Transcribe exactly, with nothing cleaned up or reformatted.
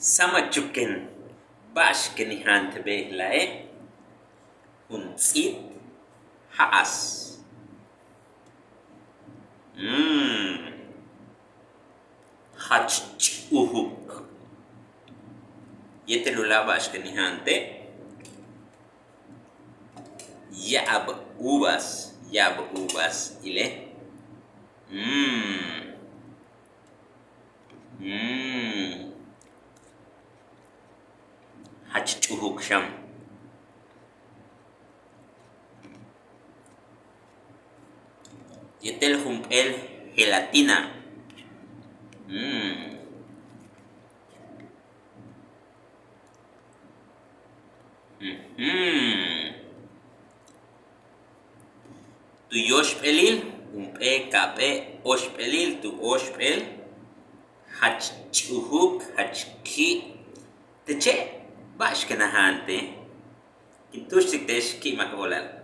Sáam a chuken ba'ax ken in jaantej bejla'e', jun ts'íib ja'as. Mm. Jach ch'ujuk. Yéetel u láak' ba'ax ken in jaantej, ya'ab uvas, ya'ab uvas, ile. Mm. Mm. Jach ch'ujuk xan. Yéetel jump'éel gelatina. Mm. Tu yóoxp'éelil, jump'éel ka'ap'éel óoxp'éelil, tu óoxp'éel jach ch'ujuk, jach ki'. Teche', ba'ax ken a jaantej? Kin túuxtik te'ex ki'imak óolal.